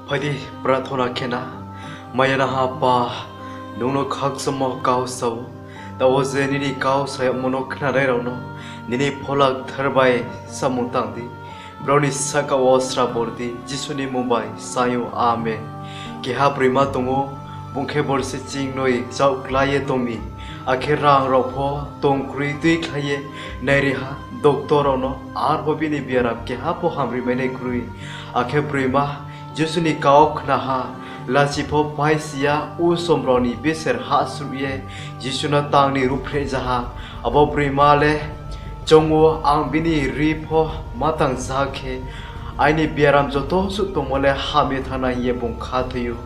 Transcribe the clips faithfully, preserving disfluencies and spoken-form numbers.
Phai di, prarthona khe na. Maya nangha Apa, nung no khakchangmo kau sa ou. Taoh wo je nini kau sa yagmo no khnanai rao no nini Phola Kthar bai samung tang di. Brao ni sahka wo srabo ri di, Jisu ni mmung bai sa ou, amen. Keha broima tong ou, bung khe borsi chingnoi kchaohklái ye tong mi, akhe rang rao pho tong kroi tuikhlai ye nairi ha doctor rao no, arpho bini biaram keha pho hamri mai nai kroi. Akhe broima Jisu ni kau khna ha, lachi pho paisi ya, usom rao ni beser hahsruh ye Jisu no tang ni ruhphreh ja ha. Abo broima le choung ou, ang bini rri pho ma tang ja khe, aini biaram joto suh tongmo le ham ye thanng nai hing ye bung khathoi ou.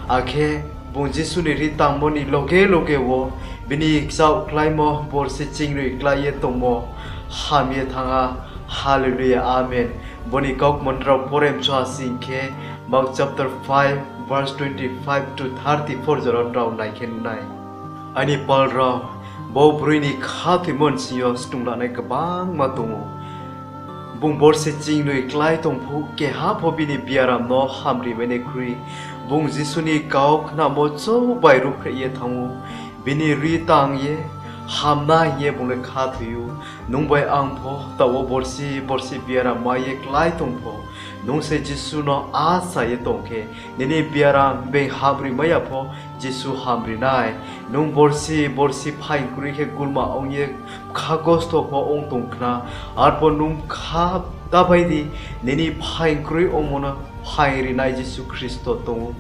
Akhe bung Jisu ni rri tangmo ni loge loge wo bini kchaohkláimo borsi chingnoi klái ye tongmo ham ye thanng ha. Hallelujah, amen. Bo ni kaukma no rao pore mchu ha sing khe, Mark chapter five, verse twenty-five to thirty-four jora no rao nai khe nuh nai. Aini pal rao, bo broi ni khathoimo ni sing yo snung lanai kbangma tong ou. Bung borsi chingnoi klái tong phuh, keha pho bini biaram no hamri mai nai kroi. Bung Jisu ni kau khnamo chouh bai ruhphreh ye thanng ou. Bini rri tang ye ham nai hing ye bung le khathoi ou. Nung bai ang pho taoh wo borsi borsi biaram mai ye klái tong pho, nung se Jisu no asa ye tong khe, nini biaram being hamri mai ya pho Jisu hamri nai. Nung borsi borsi phaing kroi khe gulma ong ye bkha kosto pho ong tong khna, arpho nung bkha ta bai di, nini phaing kroi ongmo no phaing rinai Jisu Khristo tong ou.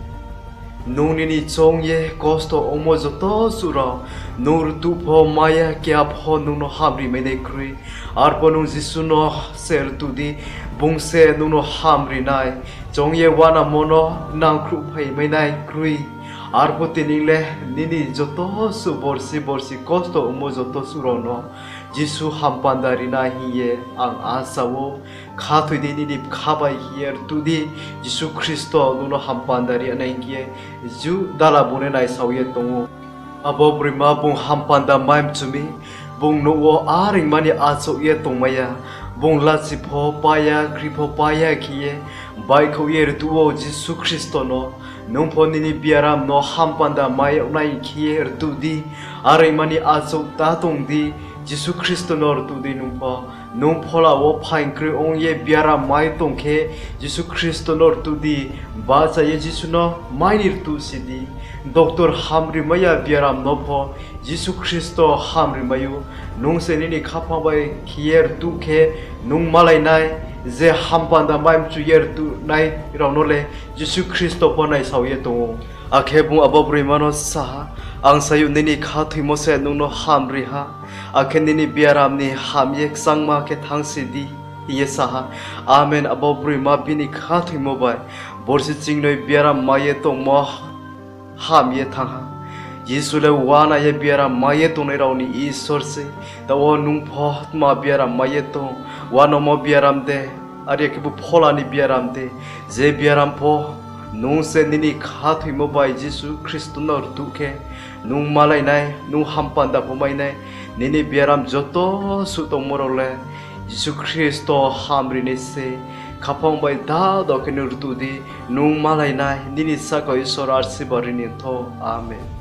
Nung nini choung ye kosto ongmo joto suh rao nung rtuh pho mai ya, keha pho nung no hamri mai nai kroi. Arpho nung Jisu no se rtuh di, bung se nung no hamri nai. Choung ye uanamo no nangkhruhphai mai nai kroi. Arpho tini le nini joto suh borsi borsi kosto ongmo joto suh rao no Jisu hampanda ri nai hing ye ang asa ou. Khathoi di, nini bkha bai khe ye rtuh di, Jisu Khristo nung no hampanda ri nai hing ye ju dala bung le naisao ye tong ou. Abo broima bung hampanda mai mchu mi, bung nouh wo areingma ni achouh ye tongmai ya, bung lachi pho pai ya, kri pho pai ya khe ye baihkhouh ye rtuh ou Jisu Khristo no. Nung pho nini biaram no hampanda mai yag nai khe ye rtuh di, areingma ni achouh ta tong di, Jisu Khristo no rtuh di nung pho. Nung phola wo phaing kroi ong ye biaram mai tong khe, Jisu Khristo no rtuh di, bahcha ye Jisu no mai ni rtuh si di. Doctor hamri mai ya biaram no pho Jisu Khristo hamri mai ou. Nung se nini khaphang bai khe ye rtuh khe nung malai nai, je hampanda mai mchu ye rtuhnai rao no le Jisu Khristo pho naisao ye tong ou. Akhe bung abo broima no sa ha, ang sa ou, nini khathoimo se nung no hamri ha, akhe nini biaram ni ham ye kchangma khe thanngsi di, hing ye sa ha. Amen. Abo broima bini khathoimo bai borsi chingnoi biaram mai ye tongmo ham ye thanng ha. Jisu le uana ye biaram mai ye tongnai rao ni Isor se. Taoh wo nung pho tma biaram mai ye tong, uanomo biaram de, are ya khebu phola ni biaram de, je biaram pho nung se nini khathoimo bai Jisu Khristo no rtuh khe, nung malai nai, nung hampanda pho mai nai. Nini biaram joto suh tongmo rao le Jisu Khristo hamri nai se. Khaphang bai dada khe nung rtuh di, nung malai nai, nini sahka Isor arsiba ri ni thou. Amen.